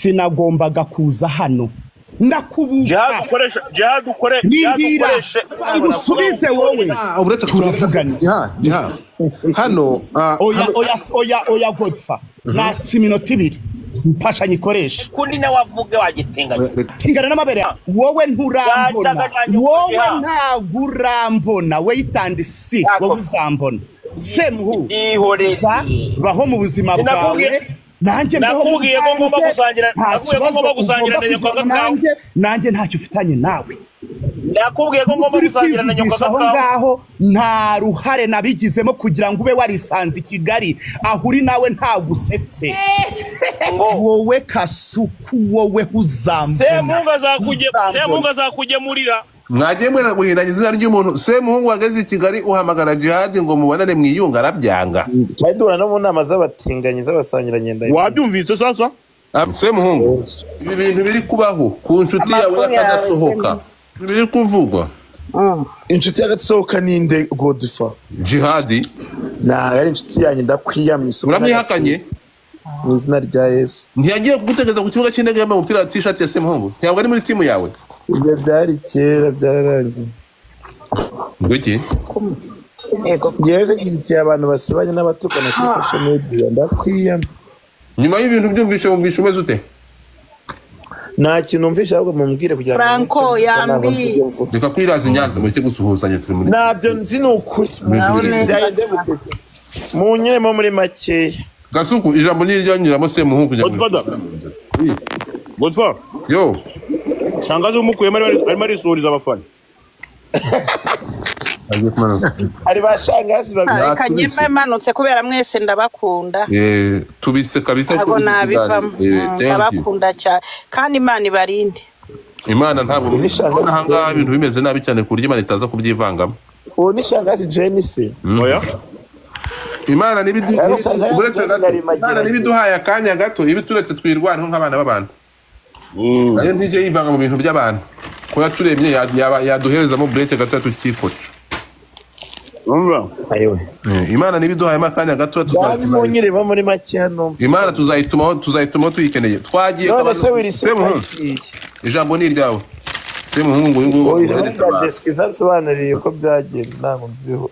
Sinagombaga kuza hano. Ndakubuka. Jihad ukoresha, Jihad ukore, Jihad Nindira. ukoreshe. Ngusubize wowe. Ah, uretse Turavugana. Jiha, hano Oya, hano oya, oya, oya, Godfa. Natse iminota 2. Mfasha nyikoreshe. Kundi nawe avuge wagitinganya. Tingana n'amabere yawe. Wowe nturambona. Yajyaga Wowe Jiha. ntabwo urambona. Wait and see. Wowe uzambona. Semuhu. Ihorere. Baho mu buzima Sinakubwiye- bwawe. Nanjye mbeho mu Nakubwiye ko ngomba bwanjye. gusangira- Nta nakubwiye ko kibazo ngomba gusangira ugomba na nyoko kugirana agakawa. nanjye, nanjye ntacyo ufitanye nawe. Nakubwiye ko ngomba Turi gusangira na nyoko kwivugisha aho agakawa. ngaho, nta ruhare nabigizemo kugira ngo ube warisanze i Kigali, aho uri nawe ntagusetse. Ngo Wowe Kasuku, wowe uzambona. Semuhungu azakujye, Semuhungu azakugemurira. Mwagiye mwera guhindanya izina ry'umuntu. Semuhungu wageze i Kigali uhamagara Jihad ngo mubonane mwiyunga, arabyanga. Twari duhura no mu nama z'abatinganyi z'abasangirangendo. Wabyumvise sasa? Semuhungu, ibi bintu biri kubaho ku nshuti yawe Amakuru yawe, y'akadasohoka, biri kuvugwa. Inshuti y'agasohoka ninde, Godfa? Jihad. Ntabwo ari inshuti yanjye, ndakwiyamye isuku. Uramwihakanye? Mu izina rya Yesu. Ntiyagiye kugutegereza ku kibuga cy'indege yambaye umupira wa t-shirt ya Semuhungu? Ntabwo ari muri timu yawe? Ibyo byari kera, byararangiye. Ngwiki? Yego. Ngewe nshyigikiye abantu basebanya n'abatukana kuri social media, ndakwiyamye. Nyuma y'ibintu byumvishe, wumvishe umeze ute? Nta kintu numvishe, ahubwo mumbwire kugira ngo Franco, ntabwo yambi. nzi ibyo mvuga. Reka kwiraza i Nyanza, mureke gusuhuzanya, turi muri Ntabyo nzi, ni ukuri. Naho neza. Byagenze gute se? Munyuremo muri makeya. Gasuku, ijambo ni iryanyuramo Semuhungu kugira ngo Godfather. Godfather. Yo. Shangazi umukuyemo arimo arisuhuriza abafana. Agiye kumanuka. Hari ba shangazi babiri. Reka Natubise. nyime manutse kubera mwese ndabakunda. Tubitse kabisa Ntabwo kuri iki nabivamo. kiganiro. Thank you. Ndabakunda cyane kandi Imana ibarinde. Imana ntabwo Ni shangazi. aha ngaha ibintu bimeze nabi cyane ku buryo Imana itaza kubyivangamo. Uwo ni shangazi Jenny se? Oya. Imana Ariko shangazi uretse gato, Jenny ari Imana nibiduhaye akanya gato, ibituretse twirwaneho nk'abana b'abantu. Nayo ntijye yivanga mu bintu by'abantu. Ko yaturemye yaduherezamo burete gato tukikora. Urumva? Ayiwe. Imana nibiduhayemo akanya gato Byabi munyuremo muri makeya numva. Imana tuzayitumaho tuyikeneye. Twagiye None Kabazo- se Wilson Semuhungu, agiye. ijambo ni iryawe. Semuhungu ngo uyu nguyu Oya, bamuhereze Jeswe izansobanuriye uko byagenze, ntabwo nziho.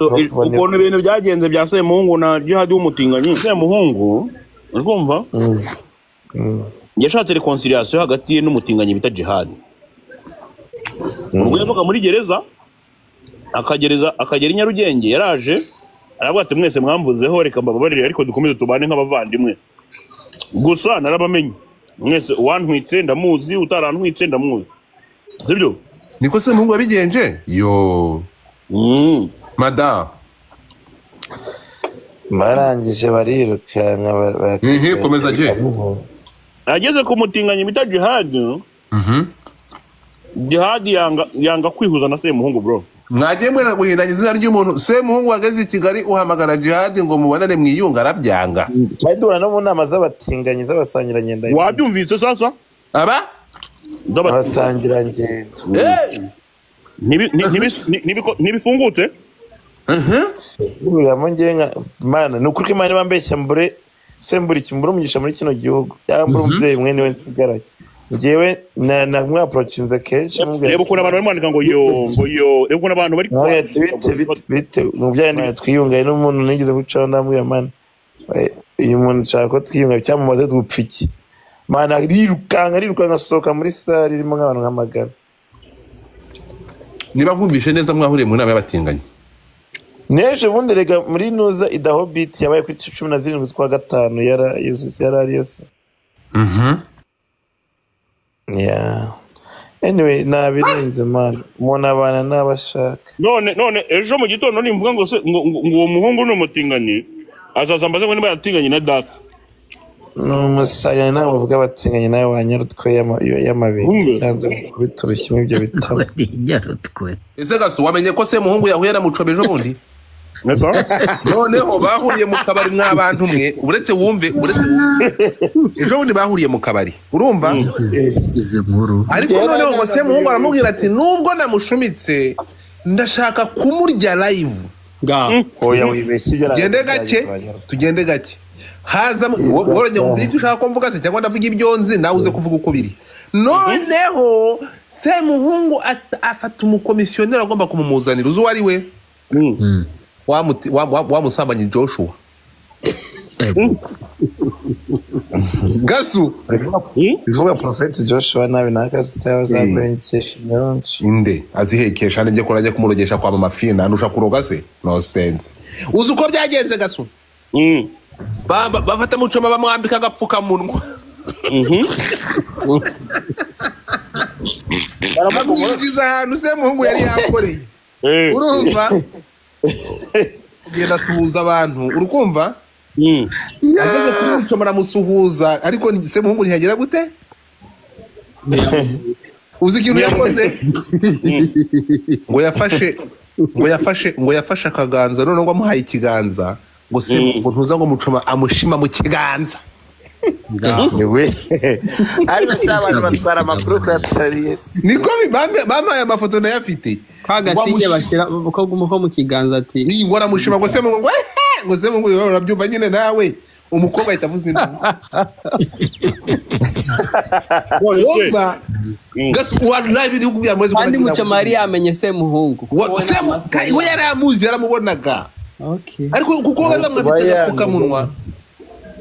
Ukuntu ibintu byagenze bya Semuhungu na Jihad w'umutinganyi. Semuhungu, urumva? Yashatse reconciliation hagati ye n'umutinganyi bita Jihad. Ubwo yavaga muri gereza akagereza akagera i Nyarugenge, yaraje aravuga ati mwese mwamvuzeho, reka mbababarire, ariko dukomeze tubane nk'abavandimwe. Gusa narabamenye mwese, uwantwitse ndamuzi, utarantwitse ndamuzi, sibyo? Niko Semuhungu wabigenje? Yo. Madam. Barangije barirukanka Komeza je. Ageze ku mutinganyi bita Jihad, Jihad yanga kwihuza na Semuhungu, bro. Mwagiye mwera guhindanya izina ry'umuntu. Semuhungu wageze i Kigali uhamagara Jihad ngo mubonane mwiyunga, arabyanga. Twari duhura no mu nama z'abatinganyi z'abasangirangendo. Wabyumvise sasa? Aba? Abasangirangendo. Ntibifungutse? Duhuriramo ngewe nka Mana, ni ukuri ko Imana iba mbeshya, mbure sembura iki, mbure umugisha muri kino gihugu cyangwa mbure umubyeyi mwene we nsigaraye. Ngewe na mwaprocinze kenshi mubwira. Reba ukuntu abantu bari kwandika ngo yo, ngo yo, reba ukuntu abantu bari Nawe ati bite bite bite, umubyeyi nawe twiyungaye n'umuntu nigeze gucaho, ndamubwira Mana, uyu muntu nshaka ko twiyunga cyangwa mumaze dupfa iki. Mana arirukanka arirukanka asohoka muri sare irimo nk'abantu nka 100. Niba nkumvishe neza, mwahuriye mu nama y'abatinganyi. N'ejo bundi rega muri Nuza Idaho Beat yabaye kuri 17 z'ukwa gatanu, yara yuzuye, yari ari yose. Yeah. Anyway, nabirenze man. Umuntu abana n'abashaka. None ejo mu gitondo nimvuga ngo se ngo uwo muhungu ni umutinganyi, azaza mbaze ngo niba yatinganye na data. Ni umusaya nawe bavuga batinganye nawe wanyarutwe y'amabere. Cyanze kubiturushya muri ibyo bitabo. Nyarutwe. Ese Gaso, wamenye ko Semuhungu yahuye na Mucobe ejo bundi? Noneho bahuriye mu kabari mw'abantu mwe, uretse wumve, uretse wumve. Ejo bundi bahuriye mu kabari, urumva? Izi nkuru. Ariko noneho ngo Semuhungu aramubwira ati nubwo namushumitse ndashaka kumurya live. Oya wibeshye ibyo Tugende gake, tugende gake. Haza worongera ngo ibyo ushaka ko mvuga se cyangwa ndavuga ibyo nzi nawe uze kuvuga uko biri. Noneho Semuhungu afata umukomisiyoneri agomba kumumuzanira, uzi uwo ari we? Wamusambanyi Joshua. Gasu bivuga Prophet Joshua nabi nakazi kawe zakwengekesha nyinshi. Inde azihekesha njye ko najya kumurogesha kwa mama Fina andusha kuroga se? No sense. Uzi uko byagenze Gasu? Bafata Mucoma bamwambika agapfukamunwa. Bamwinjiza ahantu Semuhungu yari yakoreye. Urumva? Ugenda asuhuza abantu, urukumva? Ageze kuri Mucoma aramusuhuza, ariko Semuhungu ntiyagera gute? Uzi ikintu yakoze? Ngo yafashe akaganza, none ngo amuhaye ikiganza, ngo se ngo ntuza ngo Mucoma amushima mu kiganza. Niwe. Ariko se abantu batwara amakuru kuri atari Yesu. Niko bampaye amafoto ndayafite. Kwa gasinge bashyira ko mu kiganza ati ngo aramushima ngo se ngo ngo se ngo urabyumva nyine nawe. Umukobwa ahita avuza induru. Urumva? Gasu wallahi ibihugu bya mwezi kandi Mucoma yari yamenye Semuhungu. We yari amuzi, yaramubonaga. Okay. Ariko kuko bari bamwambitse agapfukamunwa.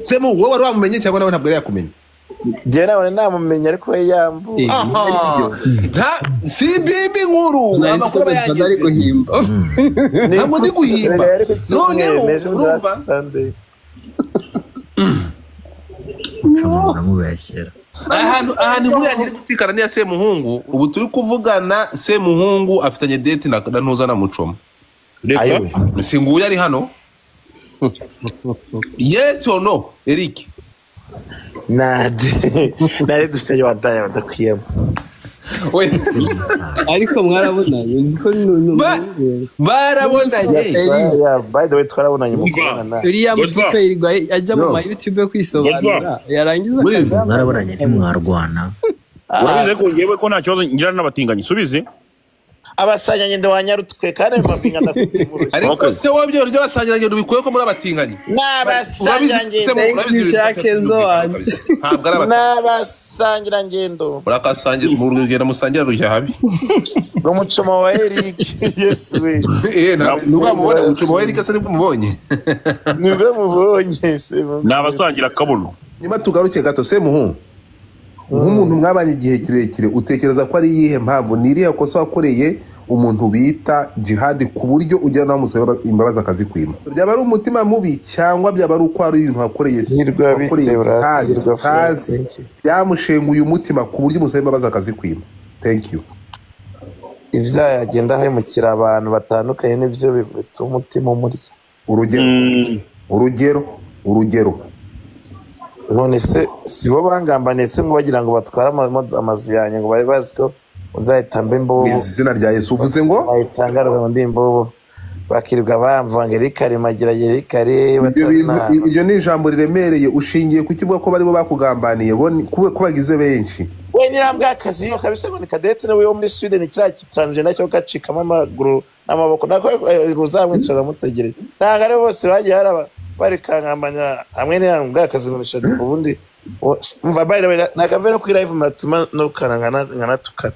Semu wowe wari wamumenye cyangwa nawe ntabwo yari yakumenye? Njye nawe namumenye ariko we yambu. Aha. Nta si imbi nkuru amakuru aba yageze. Ntabwo ndi guhimba. Noneho urumva ahantu muri yanjye gusikana niya Semuhungu, ubu turi kuvugana Semuhungu afitanye date na Ntuza na Mucoma. Reka si nguyu ari hano. Yes or no, Eric? Nade dufitanye wadaya badakwiyemo. Ariko mwarabonanye, uzi ko barabonanye. By the way twarabonanye mu kubonana. Uriya mutipe yirirwa ajya mu ma YouTube kwisobanura, yarangiza mwarabonanye ntimwarwana. Urabize ko ngewe ko nta kibazo ngira n'abatinganyi, subize. Abasangirangendo wa Nyarutwe kandi bapinga ndakutimuru. Ariko se wowe byo ryo basangirangendo bikuye ko muri abatinganyi? N'abasangirangendo. N'abasangirangendo. Urakasangira mu rugendo musangira rujya habi. Ngo Mucoma wa Eric. Yes we. Nubwo mubona Mucoma wa Eric se nibwo mubonye. Nibwo mubonye se. N'abasangira kabuno. Nyuma tugaruke gato Semuhungu. Nk'umuntu mwabanye igihe kirekire utekereza ko ari iyihe mpamvu ni irihe kosa wakoreye umuntu bita Jihad ku buryo ugera nawe amusaba imbabazi akazikwima? Byaba ari umutima mubi cyangwa byaba ari uko ari ibintu wakoreye byamushenguye umutima ku buryo umusaba imbabazi akazikwima? Thank you. Ibyaha yagenda ahemukira abantu batandukanye nibyo bituma umutima umurya. Urugero none se si bo bangambaniye se ngo bagira ngo batware amazu yanjye ngo bari bazi ko nzahita mba imbobo. Izina rya Yesu uvuze ngo nzahita ndi imbobo, bakirirwa bamvanga Erikare magira Erikare. Iryo ni ijambo riremereye ushingiye ku kivuga ko barimo bakugambaniye bo ko bagize benshi. We nirambwa akazi yo kabisa ngo ni Cadette nawe wo muri Sweden kiriya transgender cyo gacikamo amaguru n'amaboko nako ruzamwicara mutegereje. Ntabwo ari bose bagiye haraba bari kankambanya hamwe n'irambwa akazi ngo nishaka ubundi umva by the way nakave no kuri live matuma no karangana nkanatukana.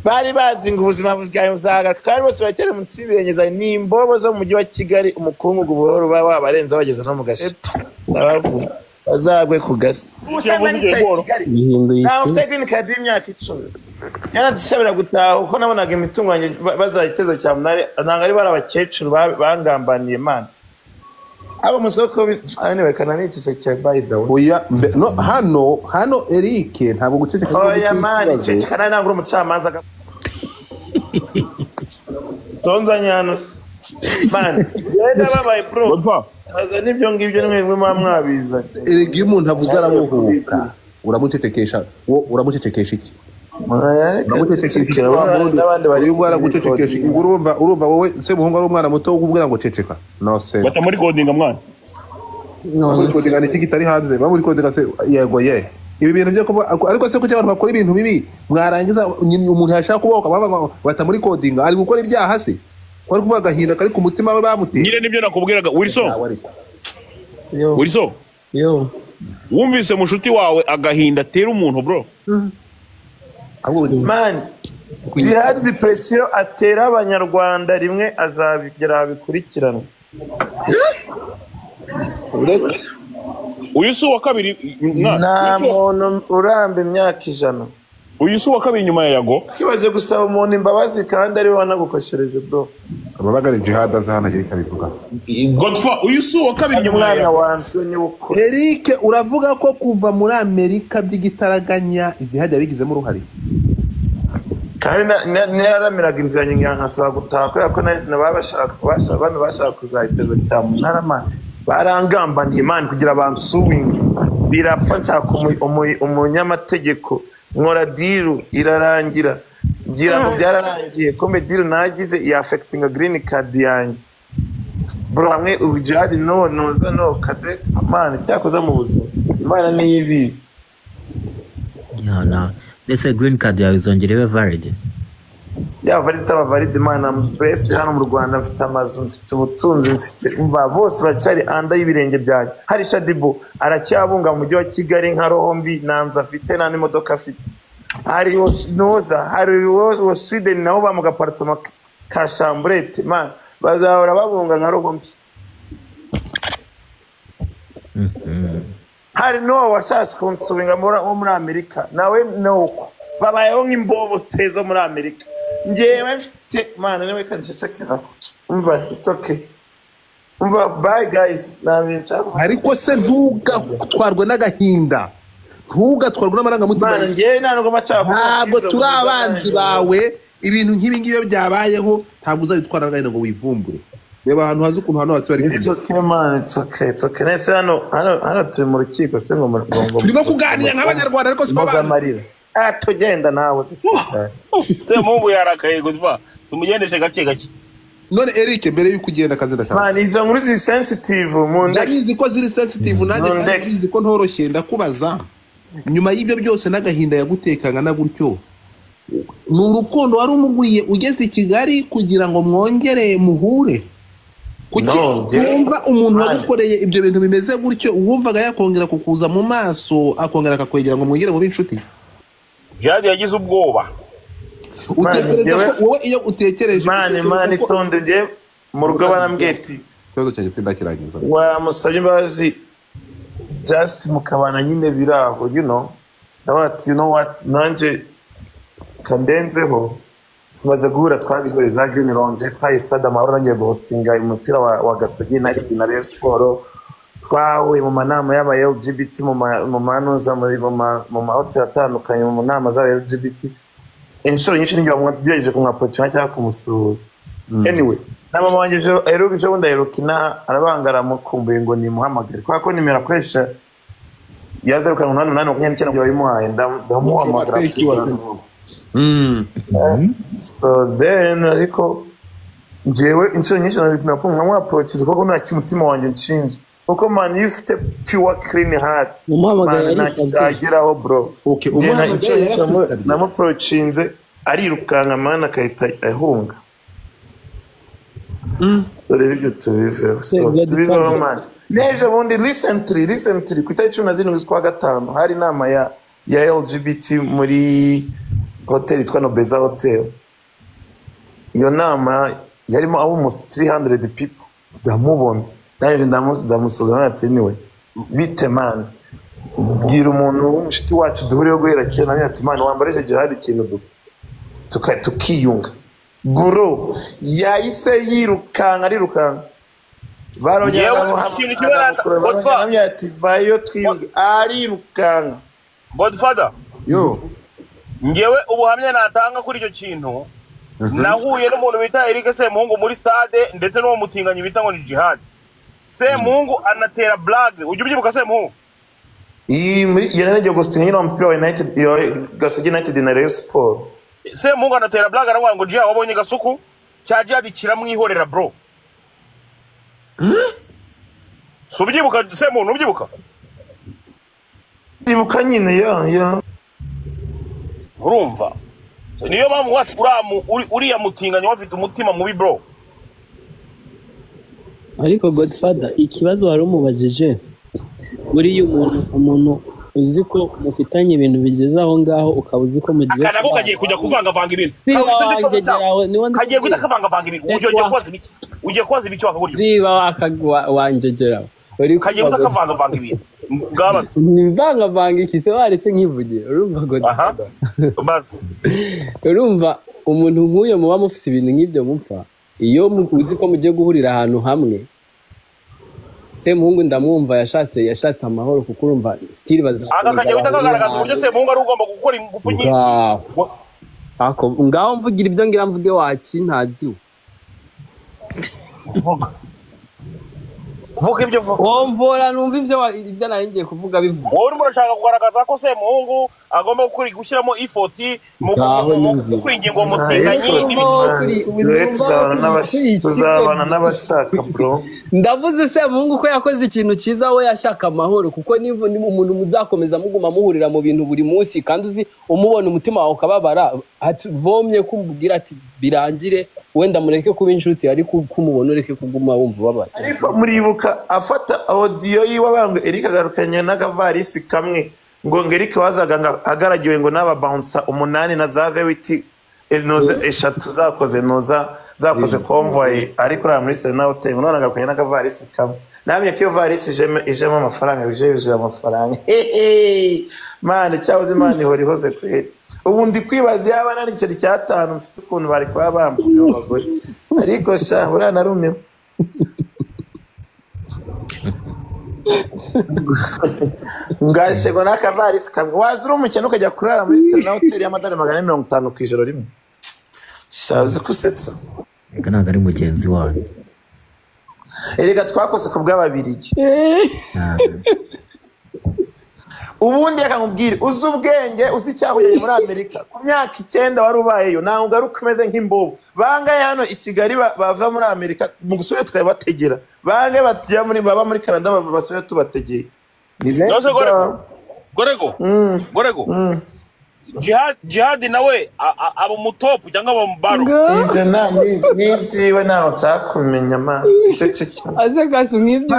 Bari bazi ngo ubuzima bwawe buzagaruka kandi bose barakera munsi y'ibirenge ni imbobo zo mu mujyi wa Kigali, umukungugu buhoro baba wabarenze bageze no mu gashi. Ndabavuga bazagwe ku gasi. Usanga nicaye i Kigali ntawe ufite green card y'imyaka 10 yaradusabira gutaha kuko nabonaga imitungo yanjye bazayiteza cyamunara, ntabwo ari bari abakecuru bangambaniye Imana. Abo musoko ko anyway kananitiseke by the way. Oya no hano Eric ntabwo guceceka. Oya man ceceka nawe ntabwo uri umucamanza. Tonzanya hano man genda babaye pro. Aza nibyo ngibyo nimwe mwabizanye. Erega iyo umuntu avuze aramuhuka uramucecekesha, uramucecekesha iki? Uramucecekesha n'abandi bari aragucecekesha. Urumva wowe Semuhungu ari umwana muto ukubwira ngo ceceka. No sense. Bata muri codinga mwana. Muri codinga ni iki kitari hanze? Ba muri codinga se yego ye. Ibi bintu byo kuba ariko se kuki abantu bakora ibintu bibi mwarangiza umuntu yashaka kuboka bata muri codinga ari gukora ibyaha se? Ko ari kuvuga agahinda kari ku mutima we bamuteye. Nyine nibyo nakubwiraga Wilson. Wilson. Yo. Wumvise mushuti wawe agahinda atera umuntu bro. Man, Jihad depression atera abanyarwanda rimwe azabigera bikurikirana. Uyu si uwa kabiri nta muntu uramba imyaka 100. Uyu si uwa kabiri nyuma ya Yago. Kibaze gusaba umuntu imbabazi kandi ari we wanagukoshereje bro. Ababagare Jihad azahana icyo abivuga. Godfa uyu si uwa kabiri nyuma ya Yago. Wanzwe ni uko. Eric uravuga ko kuva muri Amerika by'igitaraganya Jihad yabigizemo uruhare. Kandi nararamiraga inzira nyinshi nkasaba gutaha kubera ko bano bashaka kuzayiteza cyamunara barangambaniye Imana kugira bansuwinge birapfa nshaka umunyamategeko nkora diru irarangira ngira ngo byararangiye kombe diru nagize ya affecting green card yanjye bro hamwe ubujadi no noza no cadet man cyakoza mu buzima Imana niyo ibizi. Yana ndetse green card yawe izongera ibe valid. Yaba valid itaba valid man I'm blessed hano mu Rwanda mfite amazu mfite ubutunzi mfite umva bose baracyari anda y'ibirenge byanjye. Hari Shadibo aracyabunga mu mujyi wa Kigali nka roho mbi nanza afite nta n'imodoka afite. Hari Noza hari wo Sweden nabo bamuga apartment ka chambrette man bazahora babunga nka roho mbi. Hari no washatse kunsubinga wo muri Amerika nawe nuko babayeho nk'imbobo tezo muri Amerika. Njyewe mfite mana niwe kanshakira umva it's okay umva bye guys nabinca. Ariko se ntugatwarwe n'agahinda ntugatwarwe n'amarangamutima. Njyewe ntabwo macako ntabwo turi abanzi bawe. Ibintu nk'ibi ngibi byabayeho ntabwo uzabitwara n'agahinda ngo wivumbure. Reba ahantu hazi ukuntu hano hasi bari kumwe. It's okay man, it's okay, it's okay. Nese hano turi mu rukiko se ngo turimo kuganira nk'abanyarwanda ariko siko bamarira. Tugenda nawe. Semungu yarakaye Godfa tumugendeshe gake gake. None Eric mbere yuko ugenda akazi ndashaka. Man izo nkuru ziri sensitive mu ndabizi ko ziri sensitive nanjye kandi ndabizi ko ntoroshye ndakubaza. Nyuma y'ibyo byose n'agahinda yagutekanga na gutyo ni urukundo wari umuguriye ugeze i Kigali kugira ngo mwongere muhure. Kuki wumva umuntu wagukoreye ibyo bintu bimeze gutyo wumvaga yakongera kukuza mu maso akongera akakwegera ngo mwongere mube inshuti? Jihad yagize ubwoba. Utekereza ko wowe iyo utekereje man itonde nge mu rugo barambwiye ati ikibazo cyanjye sindakirangiza. Wamusabye imbabazi just mukabana nyine biraho you know. Ndabati you know what nanje kandenzeho tumaze guhura twabihore za Green Lounge twaye stade Amahoro nangiye guhostinga umupira wa Gasogi United na Rayon Sport. Twahuye mu manama y'aba LGBT mu manuza muri mu mahoteli atandukanye mu nama z'aba LGBT inshuro nyinshi n'igihe bamwagerageje kumwapoca cyangwa kumusura. Anyway na mama wanjye ejo bundi aheruka arabangara mukumbuye ngo nimuhamagare kubera ko nimero akoresha ya 078829 bayimuhaye ndamuhamagara. So then ariko njyewe inshuro nyinshi nkamwaprochiza kuko nta cy'umutima wanjye nshinja kuko man you step pure clean heart umuhamagaye arikageraho bro. Okay umuhamagaye yarakwitabye namuprochinze arirukanka man akahita ahunga. So rero ibyo tubiveho so tubiveho man. N'ejo bundi recently ku itariki 17 z'ukwa gatanu hari inama ya LGBT muri hotel yitwa Nobeza Hotel. Iyo nama yarimo almost 300 people. Ndamubona naje ndamusuza ati niwe bite man bwira umuntu w'umushuti wacu duhuriyeho guhera kera nawe ati man wambareje Jihad ikintu dupfa tukiyunga. Bro yahise yirukanka arirukanka barongera ati vayo twiyunge arirukanka. Godfather yo ngewe ubuhamya natanga kuri icyo kintu nahuye n'umuntu bita Eric Semungu muri stade ndetse n'uwo mutinganyi bita ngo ni Jihad. Semungu anatera blague ujye ubyibuka Semungu iyi muri yanagiye gustinga nyine umupira wa United Gasogi United na Rayon Sport. Semungu anatera blague aravuga ngo Jihad wabonye gasuku cya Jihad kiramwihorera bro. So ubyibuka Semungu ubyibuka ibuka nyine ya urumva niyo mpamvu wacu uriya mutinganyi wafite umutima mubi bro. Ariko Godfather ikibazo wari umubajije Buriya umuntu uzi ko mufitanye ibintu bigeze aho ngaho, ukaba uzi ko mugiye Aka nako kagiye kujya kuvangavanga ibintu. Ziba Kawishe cyo wangegerawe, niwo ndi kagiye guhita kubwira. kavangavanga ibintu. Ugiye kubaza ibiki? Ugiye kubaza ibiki wakagurya? Ziba wangegerawe. Uri Kagiye guhita kubaza- kavangavanga ibintu. Bwabaze. Nivangavanga iki se waretse nkivugira? Urumva ngo Aha. Baze. Urumva umuntu nk'uyo muba mufite ibintu nk'ibyo mupfa, iyo uzi ko mugiye guhurira ahantu hamwe. Semuhungu ndamwumva yashatse amahoro, kuko urumva still Aka bazakomeza kagiye guhita bahurire kagaragaza uburyo ahantu. Semuhungu ari ugomba gukora ingufu nyinshi. Ngaho. Ako, ngaho mvugira ibyo ngira mvuge wakintaziwe. Vuga. Vuga ibyo vuga. Womvora numva ibyo nari ngiye kuvuga bivuga. Wowe urimo urashaka kugaragaza ko Semuhungu agomba gushyiramo ifoti mu Ngaho nyumvira. kwinginga umutinganyi. Dore tuzabana n'abashaka bro. Ndavuze Semuhungu ko yakoze ikintu cyiza, we yashaka amahoro, kuko niba umuntu muzakomeza muguma muhurira mu bintu buri munsi, kandi uzi umubona umutima wawe ukababara, ati vomye kumubwira ati birangire, wenda mureke kuba inshuti, ariko kumubona ureke kuguma wumva ubabaye. Ariko muribuka afata audio yiwe abangwe Eric agarukanye n'akavarisi kamwe, ngo Eric wazaga ngo agaragiwe ngo n'aba bouncer 8 na za V8 noza 3 zakoze noza zakoze convoy, ariko uriya muri Serena Hotel none agarukanye n'akavarisi kamwe. Namye ko iyo varisi ijemo amafaranga, bije yuzuye amafaranga. Mane cyahoze Imana ihora ihoze kweri. Ubu ndi kwibaza yaba nari igiceri cy'atanu mfite ukuntu bari kuba bambuye abo bagore, ariko sha buriya narumiwe. Ngashego n'akavarisi kamwe, waza uri umukene ukajya kurara muri Serena Hotel y'amadolari 450 ku ijoro rimwe. Sha uzi ko usetsa. Reka ntabwo ari mugenzi wanyu. Erega twakose ku bw'ababirigi. Ubundi reka nkubwire, uzi ubwenge, uzi icyahuye muri Amerika ku myaka 9 wari ubayeyo, ntabwo ugaruka umeze nk'imbobo. Bangahe hano i Kigali bava muri Amerika mu gusubira tukabategera, bangahe bajya muri baba muri Canada basubira tubategeye. Ni benshi. Nose Gorego. Gorego. Jihad nawe aba umutopu cyangwa aba mubaro? Ibyo n'ibyiwe ntaho nshaka kumenya man. Aze kasi nk'ibyo.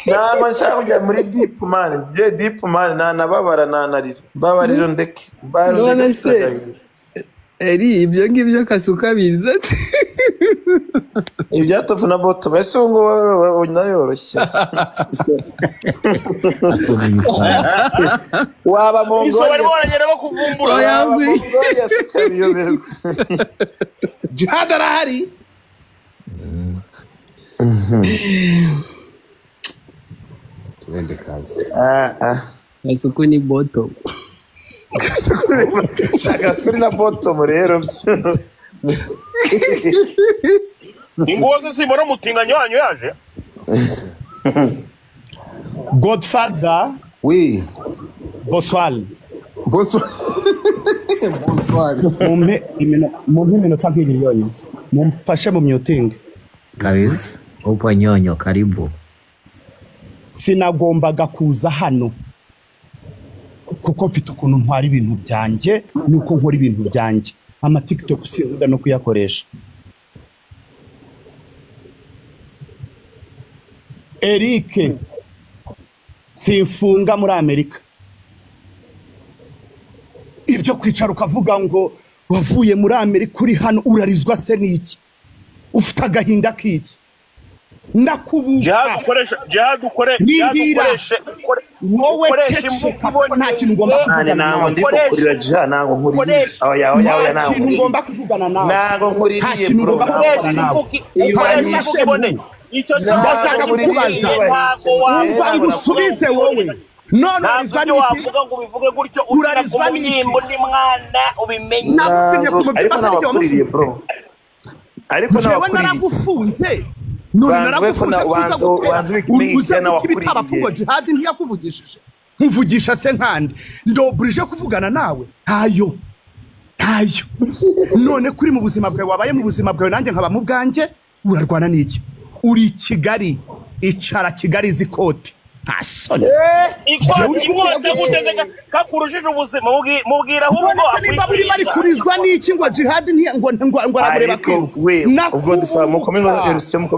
Ntabwo nshaka kujya muri deep man. Ngiye deep man nanababara nanarira. Mbabarira ndeke. None se Eri ibyo ngibyo kasi ukabizi ate? Ibya top na bottom ese ubu ngubu nayoroshye. Waba mu Iso barimo baragenda bakuvumbura. Waba mu ngoyi ukabiyoberwa. Jihad arahari. Twende kazi. Kasuku ni bottom. Kasuku na bottom rero. Ingozi simbona umutinganyi wanyu yaje. Godfather. Oui. Bonsoir. Bonsoir. Bonsoir. Mumpe iminota nk'ibiri yonyine. Mumfashe mu muting. Kabisa. Upo nyonyo karibu. Sinagombaga kuza hano kuko mfite ukuntu ntwara ibintu byanjye nuko nkora ibintu byanjye. Ama TikTok sinkunda no kuyakoresha. Eric simfunga muri Amerika. Ibyo kwicara ukavuga ngo wavuye muri Amerika uri hano urarizwa se niki? Ufite agahinda kiki? Ndakubuka. Jihad ukoreshe wowe ceceka, nta kintu ugomba kuvugana nawe. Ntabwo ndi kukurira Jihad, ntabwo nkuririye. Oya oya nta kintu ugomba kuvugana nawe. Ntabwo nkuririye bro. Icyo ndashaka kukubaza, wumva ngusubize wowe. None urarizwa n'iki? Wavuga ngo ubivuge gutyo, urarizwa n'iki? Undi mwana ubimenye. Ariko nabakuririye bro. Ariko nabakuririye. Naragufunze. None naragufunze kuza gutera. Jihad ntiyakuvugishije. Nkuvugisha se nkandi. Ndoburije kuvugana nawe. Ntayo. Ntayo. None kuri mu buzima bwawe wabaye mu buzima bwawe nanjye nkaba mu bwanjye, urarwana n'iki? Uri Kigali, icara Kigali zikoti. Nta soni. Ikote guteze kakurujije ubuzima, mubwira ahubwo nimba buri bari kurizwa n'iki ngo Jihad ngo ngo arabure bakwiye. We ubwo dufa mukomeye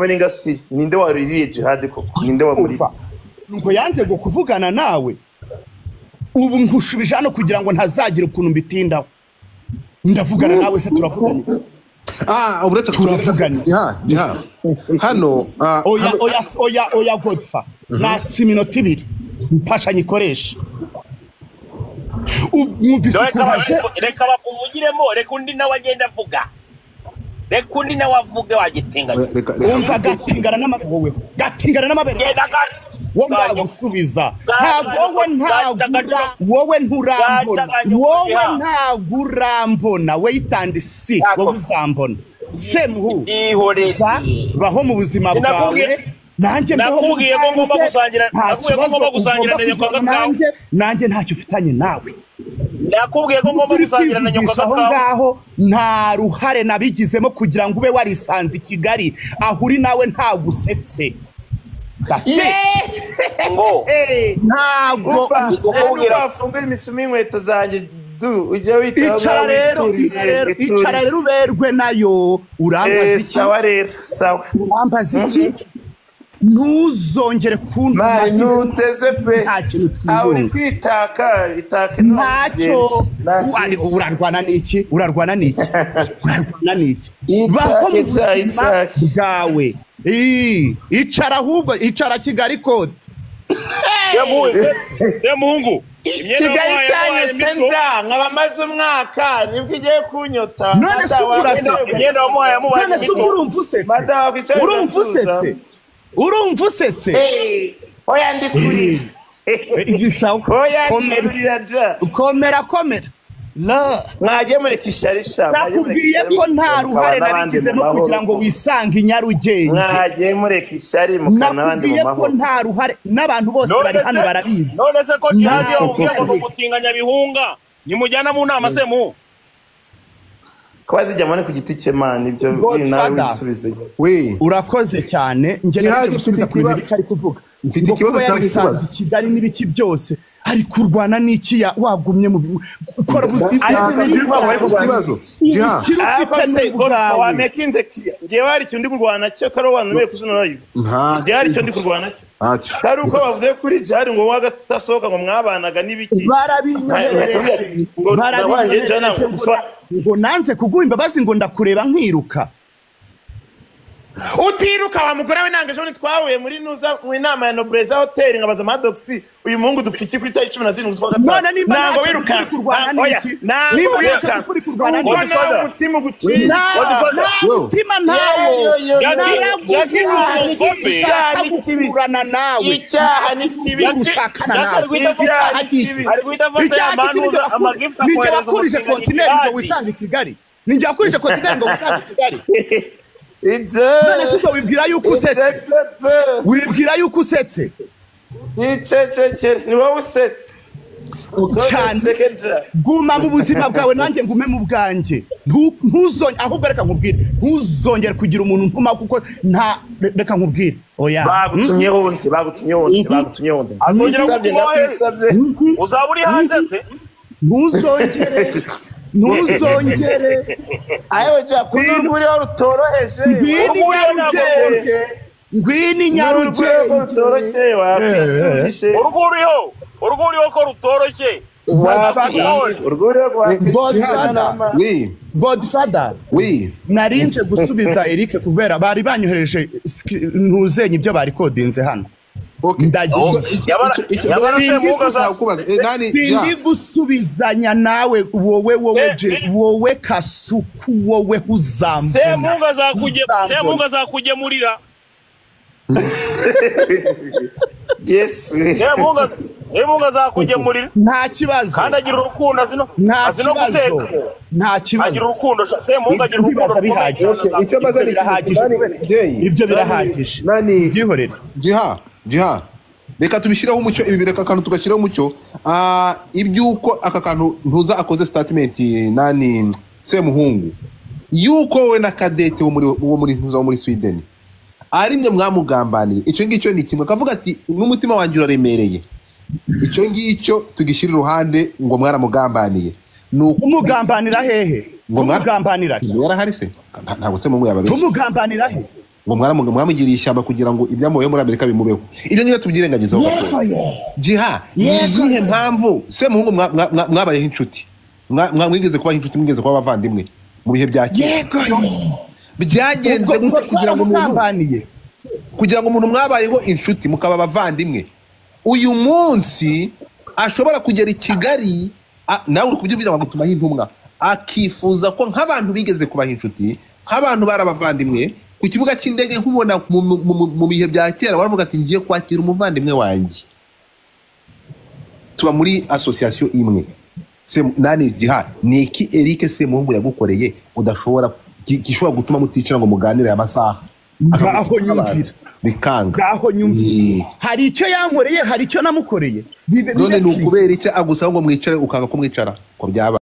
n'ingasiri. Ninde waririye Jihad koko? Ninde wamuriye? Ngo yanze ngo kuvugana nawe. Ubu nkushubije hano kugira ngo ntazagira ukuntu mbitindaho. Ndavugana nawe se turavugana iki? Uretse turavugana. Jiha. Hano oya oya oya oya Godfa. Natsi iminota ibiri. Mfasha nyikoresha. Reka bakuvugiremo, reka undi nawe agenda avuga. Reka undi nawe avuge wagitinganya. Umva gatingana n'amabere wowe. Gatingana n'amabere. Wowe ndagusubiza. Ntabwo wowe ntagura, wowe nturambona. Wowe ntagurambona. Wait and see. Wowe uzambona. Semuhu. Baho mu buzima bwawe. Nanjye nakubwiye ko ngomba gusangira, nakubwiye ko ngomba gusangira na nyoko gakawa. Nanjye ntacyo ufitanye nawe. Nakubwiye ko ngomba gusangira na nyoko gakawa. Ngaho nta ruhare nabigizemo kugira ngo ube warisanze i Kigali, aho uri nawe ntagusetse. Ngo ntago ufungura imisumi y'inkweto zanjye du ujye witaba icara rero, icara rero uberwe nayo. Urambaza iki? Sawa rero, sawa. Urambaza iki? Ntuzongere kuntuma. Mari ntuteze pe. Aho uri kwitaka, itake ntacyo. Urarwana n'iki? Urarwana n'iki? Urarwana n'iki? Baho mu buzima bwawe. Icara ahubwo, icara Kigali kote. Semuhungu. Kigali itanyose nza nkaba maze umwaka nibwo igiye kunyota. None se urasetse? Imyenda wamuhaye yamubaye None se urumva usetse? Urumva usetse? Urumva usetse? Oya ndi kuri. Oya komera komera. La mwagiye mureka ishyari sha. Nakubwiye ko nta ruhare nabigizemo kugira ngo wisange i Nyarugenge. Mwagiye mureka ishyari mukana n'abandi mu mahoro. Nakubwiye ko nta ruhare n'abantu bose bari hano barabizi. None se ko Jihadi yamubwiye ngo gutinganya bihunga nimujyana mu nama se mu kuba zijyamo ni ku giti cye man, ibyo nawe wisubize. We urakoze cyane. Njye naje gusubiza ku bintu ari kuvuga. Mfite ikibazo cyangwa ikibazo Kigali n'ibiki byose ari kurwana n'iki wagumye mu gukora ikibazo. Jiha wamekinze kiya. Ngewe hari icyo ndi kurwana cyo karo wantumeye kuzuna live. Ngewe hari icyo ndi kurwana cyo. Kari uko bavuze kuri Jihadi ngo wagatasohoka ngo mwabanaga n'ibiki. Barabinyohereje. Ngo nanze kuguha imbabazi ngo ndakureba nkiruka. Utiruka wa mugore we nange ejo twahuye muri nuza mu inama ya Nobreza Hotel nkabaza Madoxi uyu muhungu dupfiki kuri tariki 17 z'ukwa gatanu. Ntabwo wiruka. Oya, ntabwo wiruka. Umutima uguciye. Umutima ntawo. Naragukurana nawe. Icyaha ni kibi. Gushakana nawe. Icyaha ni kibi. Wakurije kontineri ngo wisange i Kigali. Ninjye wakurije kontineri ngo wisange i Kigali. None se wibwira yuko usetse? Wibwira yuko usetse? Icecekere ni wowe usetse. Cyane. Guma mu buzima bwawe nanjye ngume mu bwanjye. Ntuzongere, ahubwo reka nkubwire, ntuzongere kugira umuntu ntuma kuko nta reka nkubwire. Oya. Bagutumye wundi, bagutumye wundi, bagutumye wundi. Azongera ndakwisabye. Uzaba uri hanze se? Ntuzongere. Ntuzongere. Ayo ja kunurwuri rutoroheje. Ngwini Nyarugenge rutoroshye wakwiturishe. Urwuriho, urwuriho ko rutoroshye. Godfather. Oui. Narinje gusubiza Eric kubera bari banyohereje ntuzenye ibyo bari kodinze hano. Sindi gusubizanya nawe wowe wowe wowe Kasuku wowe uzambona. Semungu azakugemurira. Yes. Semungu azakugemurira. Nta kibazo. Kandi agira urukundo azino. Nta kibazo. Nta kibazo. Agira urukundo. Semungu agira urukundo. Icyo baza birahagije. Ibyo birahagije. Nani byihorere. Jiha, Jiha. Reka tubishireho umucyo ibi bireka akantu tugashyiraho umucyo. Ibyuko aka kantu ntuza akoze statement nani Semuhungu. Yuko we na Kadete wo muri ntuza wo muri Sweden. Ari mwe mwamugambaniye. Icyo ngicyo ni kimwe kavuga ati n'umutima wanjye uraremereye. Icyo ngicyo tugishyira iruhande ngo mwaramugambaniye. Nuko umugambanira hehe? Tumugambanira. Yarahari se? Ntabwo Semuhungu yababeshye. Tumugambanira he? Ngo mwamugiriye ishyamba kugira ngo ibyamubayeho muri Amerika bimubeho. Ibyo ngibyo tubyirengagizeho Yego gato. ye. Jiha, ni Yego iyihe ye. mpamvu Semuhungu mwabayeho inshuti, mwigeze kubaho inshuti, mwigeze kuba abavandimwe mu bihe bya kera? Yego ye. Byagenze Ubwo gute kugira ngo umuntu twaramugambaniye. Kugira ngo umuntu mwabayeho inshuti, mukaba abavandimwe, uyu munsi ashobora kugera i Kigali, nawe uri kubyumvira, bagutumaho intumwa, akifuza ko nk'abantu bigeze kubaha inshuti, nk'abantu bari abavandimwe, ku kibuga cy'indege nkubona mu bihe bya kera waravuga ati: "Ngiye kwakira umuvandimwe wanjye, tuba muri association imwe." Nani, Jiha, ni iki Eric Semuhungu yagukoreye udashobora gishobora gutuma muticara ngo muganire aya masaha? Ngaho nyumvira. Bikanga. Ngaho nyumvira, hari icyo yankoreye, hari icyo namukoreye. None ni ukubera icyo agusaba ngo mwicare, ukanga ko mwicara ko byaba?